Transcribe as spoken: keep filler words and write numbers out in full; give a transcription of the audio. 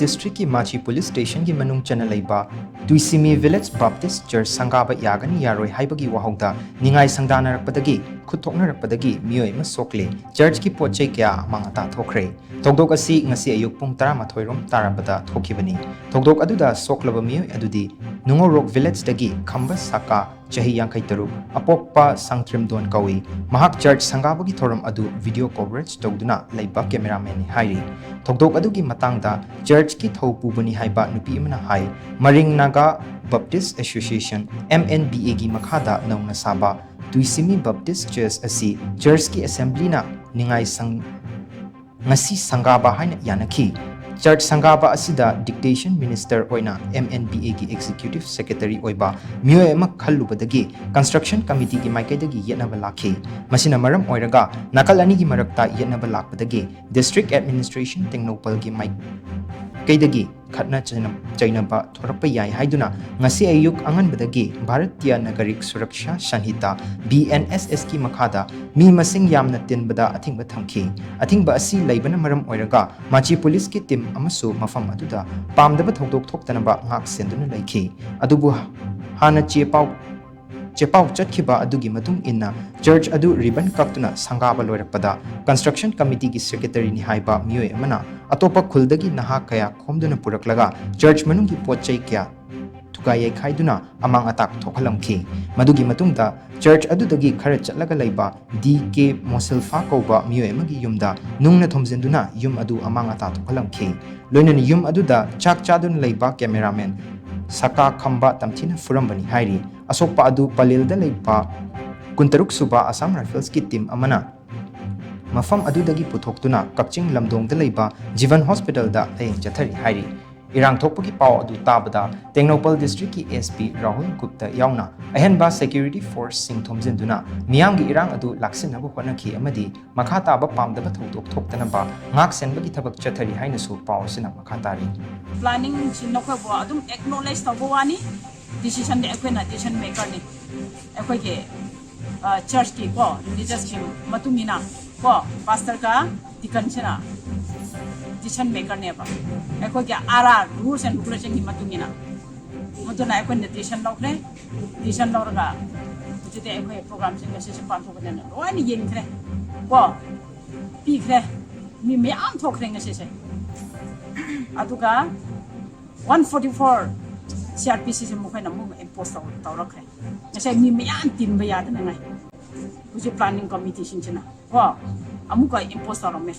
ꯗꯤꯁꯇ꯭ꯔꯤꯛꯀꯤ ꯃꯥꯆꯤ ꯄꯨꯂꯤꯁ ꯁ꯭ꯇꯦꯁꯟꯒꯤ ꯃꯅꯨꯡ ꯆꯟꯅ ꯂꯩꯕ ꯇꯨꯏꯁꯤꯃꯤ ꯚꯤꯂꯦꯖ ꯕꯥꯞꯇꯤꯁ ꯆꯔꯆ ꯁꯪꯒꯥꯕ ꯌꯥꯒꯅꯤ ꯌꯥꯔꯣꯏ ꯍꯥꯏꯕꯒꯤ ꯋꯥꯍꯧꯗ ꯅꯤꯡꯉꯥꯏ ꯁꯪꯗꯥꯅꯔꯛꯄꯗꯒꯤ, ꯈꯨꯠ ꯊꯣꯛꯅꯔꯛꯄꯗꯒꯤ ꯃꯤꯑꯣꯏ ꯑꯃ ꯁꯣꯛꯂꯦ꯫ ꯆꯔꯆꯀꯤ ꯄꯣꯠ ꯆꯩ ꯀꯌꯥ ꯑꯃꯥꯡ ꯑꯇꯥ ꯊꯣꯛꯈ꯭ꯔꯦ꯫ ꯊꯧꯗꯣꯛ ꯑꯁꯤ ꯉꯁꯤ ꯑꯌꯨꯛ ꯄꯨꯡ ꯇꯔꯥꯃꯥꯊꯣꯏ ꯔꯣꯝ ꯇꯥꯔꯕꯗ ꯊꯣꯛꯈꯤꯕꯅꯤ꯫ ꯊꯧꯗꯣꯛ ꯑꯗꯨꯗ ꯁꯣꯛꯂꯕ ꯃꯤꯑꯣꯏ ꯑꯗꯨꯗꯤ ꯅꯨꯡꯉꯧꯔꯣꯛ ꯚꯤꯂꯦꯖꯇꯒꯤ ꯈꯝꯕ ꯁꯥꯀꯥ, ꯆꯍꯤ ꯌꯥꯡꯈꯩ ꯇꯔꯨꯛ, ꯑꯄꯣꯛꯄ ꯁꯪꯊ꯭ꯔꯤꯝꯗꯣꯟ ꯀꯧꯏ꯫ ꯃꯍꯥꯛ ꯆꯔꯆ ꯁꯪꯒꯥꯕꯒꯤ ꯊꯧꯔꯝ ꯑꯗꯨ ꯚꯤꯗꯤꯑꯣ ꯀꯣꯚꯔꯦꯖ ꯇꯧꯗꯨꯅ ꯂꯩꯕ ꯀꯦꯃꯦꯔꯥꯃꯦꯟꯅꯤ ꯍꯥꯏꯔꯤ꯫ ꯊꯧꯗꯣꯛ ꯑꯗꯨꯒꯤ ꯃꯇꯥꯡꯗ ꯆꯔꯆꯀꯤ ꯊꯧ ꯄꯨꯕꯅꯤ ꯍꯥꯏꯕ ꯅꯨꯄꯤ ꯑꯃꯅ ꯍꯥꯏ, Maring Naga Baptist association, M N B ꯑꯦꯒꯤ ꯃꯈꯥꯗ ꯅꯧꯅ ꯁꯥꯕ ꯇꯨꯏꯁꯤꯃꯤ ꯕꯞꯇꯤꯁ ꯆꯔꯆ ꯑꯁꯤ ꯆꯔꯆꯀꯤ ꯑꯦꯁꯦꯝꯕ꯭ꯂꯤꯅ ꯅꯤꯡꯉꯥꯏ ꯁꯪ-, ꯉꯁꯤ ꯁꯪꯒꯥꯕ ꯍꯥꯏꯅ ꯌꯥꯅꯈꯤ꯫ ꯆꯔꯆ ꯁꯪꯒꯥꯕ ꯑꯁꯤꯗ ꯗꯤꯛꯇꯦꯁꯟ ꯃꯤꯅꯤꯁꯇꯔ ꯑꯣꯏꯅ ꯑꯦꯝ ꯑꯦꯟ ꯕꯤ ꯑꯦꯒꯤ ꯑꯦꯛꯖꯤꯀ꯭ꯌꯨꯇꯤꯚ ꯁꯦꯀ꯭ꯔꯦꯇꯔꯤ ꯑꯣꯏꯕ ꯃꯤꯑꯣꯏ ꯑꯃ ꯈꯜꯂꯨꯕꯗꯒꯤ ꯀꯟꯁꯇ꯭ꯔꯛꯁꯟ ꯀꯃꯤꯇꯤꯒꯤ ꯃꯥꯏꯀꯩꯗꯒꯤ ꯌꯦꯠꯅꯕ ꯂꯥꯛꯈꯤ꯫ ꯃꯁꯤꯅ ꯃꯔꯝ ꯑꯣꯏꯔꯒ ꯅꯥꯀꯜ ꯑꯅꯤꯒꯤ ꯃꯔꯛꯇ ꯌꯦꯠꯅꯕ ꯂꯥꯛꯄꯗꯒꯤ ꯗꯤꯁꯇ꯭ꯔꯤꯛ ꯑꯦꯗꯃꯤꯅꯤꯁꯇ꯭ꯔꯦꯁꯟ ꯇꯦꯡꯅꯧꯄꯜꯒꯤ ꯃꯥꯏꯀꯩꯗꯒꯤ ꯈꯠꯅ ꯆꯩꯅ-, ꯆꯩꯅꯕ ꯊꯣꯔꯛꯄ ꯌꯥꯏ ꯍꯥꯏꯗꯨꯅ ꯉꯁꯤ ꯑꯌꯨꯛ ꯑꯉꯟꯕꯗꯒꯤ ꯚꯥꯔꯇꯤꯌ ꯅꯥꯒꯔꯤꯛ ꯁꯨꯔꯛꯁꯥ ꯁꯟꯍꯤꯇꯥ, ꯕꯤ ꯑꯦꯟ ꯑꯦꯁ ꯑꯦꯁꯀꯤ ꯃꯈꯥꯗ ꯃꯤ ꯃꯁꯤꯡ ꯌꯥꯝꯅ ꯇꯤꯟꯕꯗ ꯑꯊꯤꯡꯕ ꯊꯝꯈꯤ꯫ ꯑꯊꯤꯡꯕ ꯑꯁꯤ ꯂꯩꯕꯅ ꯃꯔꯝ ꯑꯣꯏꯔꯒ ꯃꯥꯆꯤ ꯄꯨꯂꯤꯁꯀꯤ ꯇꯤꯝ ꯑꯃꯁꯨ ꯃꯐꯝ ꯑꯗꯨꯗ ꯄꯥꯝꯗꯕ ꯊꯧꯗꯣꯛ ꯊꯣꯛꯇꯅꯕ ꯉꯥꯛ ꯁꯦꯟꯗꯨꯅ ꯂꯩꯈꯤ꯫ ꯑꯗꯨꯕꯨ ꯍꯥꯟꯅ ꯆꯦ ꯄꯥꯎ ꯆꯦꯄꯥꯎ ꯆꯠꯈꯤꯕ ꯑꯗꯨꯒꯤ ꯃꯇꯨꯡ ꯏꯟꯅ ꯆꯔꯆ ꯑꯗꯨ ꯔꯤꯕꯟ ꯀꯛꯇꯨꯅ ꯁꯪꯒꯥꯕ ꯂꯣꯏꯔꯛꯄꯗ ꯀꯟꯁꯇ꯭ꯔꯛꯁꯟ ꯀꯃꯤꯇꯤꯒꯤ ꯁꯦꯀ꯭ꯔꯦꯇꯔꯤꯅꯤ ꯍꯥꯏꯕ ꯃꯤꯑꯣꯏ ꯑꯃꯅ ꯑꯇꯣꯞꯄ ꯈꯨꯜꯗꯒꯤ ꯅꯍꯥ ꯀꯌꯥ ꯈꯣꯝꯗꯨꯅ ꯄꯨꯔꯛꯂꯒ ꯆꯔꯆ ꯃꯅꯨꯡꯒꯤ ꯄꯣꯠ ꯆꯩ ꯀꯌꯥ ꯊꯨꯒꯥꯏ ꯌꯩꯈꯥꯏꯗꯨꯅ ꯑꯃꯥꯡ ꯑꯇꯥ ꯊꯣꯛꯍꯜꯂꯝꯈꯤ꯫ ꯃꯗꯨꯒꯤ ꯃꯇꯨꯡꯗ ꯆꯔꯆ ꯑꯗꯨꯗꯒꯤ ꯈꯔ ꯆꯠꯂꯒ ꯂꯩꯕ ꯗꯤ ꯀꯦ ꯃꯣꯁꯤꯜꯐꯥ ꯀꯧꯕ ꯃꯤꯑꯣꯏ ꯑꯃꯒꯤ ꯌꯨꯝꯗ ꯅꯨꯡꯅ ꯊꯣꯝꯖꯤꯟꯗꯨꯅ ꯌꯨꯝ ꯑꯗꯨ ꯑꯃꯥꯡ ꯑꯇꯥ ꯊꯣꯛꯍꯜꯂꯝꯈꯤ꯫ ꯂꯣꯏꯅꯅ ꯌꯨꯝ ꯑꯗꯨꯗ ꯆꯥꯛ ꯆꯥꯗꯨꯅ ꯂꯩꯕ ꯀꯦꯃꯦꯔꯥꯃꯦꯟ ꯁꯀꯥ ꯈꯝꯕ ꯇꯝꯊꯤꯅ ꯐꯨꯔꯝꯕꯅꯤ ꯍꯥꯏꯔꯤ꯫ ꯑꯁꯣꯛꯄ ꯑꯗꯨ ꯄꯂꯦꯜꯗ ꯂꯩꯕ ꯀꯨꯟꯇꯔꯨꯛ ꯁꯨꯕ ꯑꯁꯥꯝ ꯔꯥꯏꯐꯜꯁꯀꯤ ꯇꯤꯝ ꯑꯃꯅ ꯃꯐꯝ ꯑꯗꯨꯗꯒꯤ ꯄꯨꯊꯣꯛꯇꯨꯅ ꯀꯛꯆꯤꯡ ꯂꯝꯗꯣꯡꯗ ꯂꯩꯕ ꯖꯤꯕꯟ ꯍꯣꯁꯄꯤꯇꯥꯜꯗ ꯂꯥꯌꯦꯡ ꯆꯠꯊꯔꯤ ꯍꯥꯏꯔꯤ꯫ ꯏꯔꯥꯡ ꯊꯣꯛꯄꯒꯤ ꯄꯥꯎ ꯑꯗꯨ ꯇꯥꯕꯗ ꯇꯦꯡꯅꯧꯄꯜ ꯗꯤꯁꯇ꯭ꯔꯤꯛꯀꯤ ꯑꯦꯁ ꯄꯤ ꯔꯥꯍꯨꯜ ꯒꯨꯞꯇ ꯌꯥꯎꯅ ꯑꯍꯦꯟꯕ ꯁꯦꯀ꯭ꯌꯨꯔꯤꯇꯤ ꯐꯣꯔꯁꯁꯤꯡ ꯊꯣꯝꯖꯤꯟꯗꯨꯅ ꯃꯤꯌꯥꯝꯒꯤ ꯏꯔꯥꯡ ꯑꯗꯨ ꯂꯥꯛꯁꯤꯟꯅꯕ ꯍꯣꯠꯅꯈꯤ ꯑꯃꯗꯤ ꯃꯈꯥ ꯇꯥꯕ ꯄꯥꯝꯗꯕ ꯊꯧꯗꯣꯛ ꯊꯣꯛꯇꯅꯕ ꯉꯥꯛ ꯁꯦꯟꯕꯒꯤ ꯊꯕꯛ ꯆꯠꯊꯔꯤ ꯍꯥꯏꯅꯁꯨ ꯄꯥꯎ ꯑꯁꯤꯅ ꯃꯈꯥ ꯇꯥꯔꯤ꯫ ꯄ꯭ꯂꯥꯅꯤꯡꯁꯤ ꯅꯈꯣꯏꯕꯨ ꯑꯗꯨꯝ ꯑꯦꯛꯅꯣꯂꯦꯖ ꯇꯧꯕ ꯋꯥꯅꯤ, ꯗꯤꯁꯤꯖꯟꯗꯤ ꯑꯩꯈꯣꯏꯅ ꯗꯤꯁꯤꯖꯟ ꯃꯦꯀꯔꯅꯤ꯫ ꯑꯩꯈꯣꯏꯒꯤ, ꯑ, ꯆꯔꯆꯀꯤ ꯀꯣ, ꯔꯤꯂꯤꯖꯁꯀꯤ ꯃꯇꯨꯡ ꯏꯟꯅ ꯀꯣ, ꯄꯥꯁꯇꯔꯒ ꯗꯤꯀꯟꯁꯤꯅ ꯗꯤꯁꯤꯖꯟ ꯃꯦꯀꯔꯅꯦꯕ꯫ ꯑꯩꯈꯣꯏꯒꯤ ꯑꯥꯔ ꯑꯥꯔ, ꯔꯨꯜꯁ ꯑꯦꯟ ꯔꯤꯒꯨꯂꯦꯁꯟꯒꯤ ꯃꯇꯨꯡ ꯏꯟꯅ꯫ ꯃꯗꯨꯅ ꯑꯩꯈꯣꯏꯅ ꯗꯤꯁꯤꯖꯟ ꯂꯧꯈ꯭ꯔꯦ꯫ ꯗꯤꯁꯤꯖꯟ ꯂꯧꯔꯒ ꯍꯧꯖꯤꯛꯇꯤ ꯑꯩꯈꯣꯏ ꯄ꯭ꯔꯣꯒ꯭ꯔꯥꯝꯁꯤꯡ ꯑꯁꯤꯁꯨ ꯄꯥꯡꯊꯣꯛꯀꯗꯅ ꯂꯣꯏꯅ ꯌꯦꯡꯈ꯭ꯔꯦ ꯀꯣ, ꯄꯤꯈ꯭ꯔꯦ꯫ ꯃꯤ ꯃꯌꯥꯝ ꯊꯣꯛꯈ꯭ꯔꯦ ꯉꯁꯤꯁꯦ꯫ ꯑꯗꯨꯒ one forty for C R P ꯁꯤꯁꯦ ꯃꯈꯣꯏꯅ ꯑꯃꯨꯛ ꯏꯝꯄꯣꯁ ꯇꯧꯔꯛꯈ꯭ꯔꯦ꯫ ꯉꯁꯥꯏ ꯃꯤ ꯃꯌꯥꯝ ꯇꯤꯟꯕ ꯌꯥꯗꯅꯉꯥꯏ ꯍꯧꯖꯤꯛ ꯄ꯭ꯂꯥꯅꯤꯡ ꯀꯃꯤꯇꯤꯁꯤꯡꯁꯤꯅ ꯀꯣ ꯑꯃꯨꯛꯀ ꯏꯝꯄꯣꯁ ꯇꯧꯔꯝꯃꯦ꯫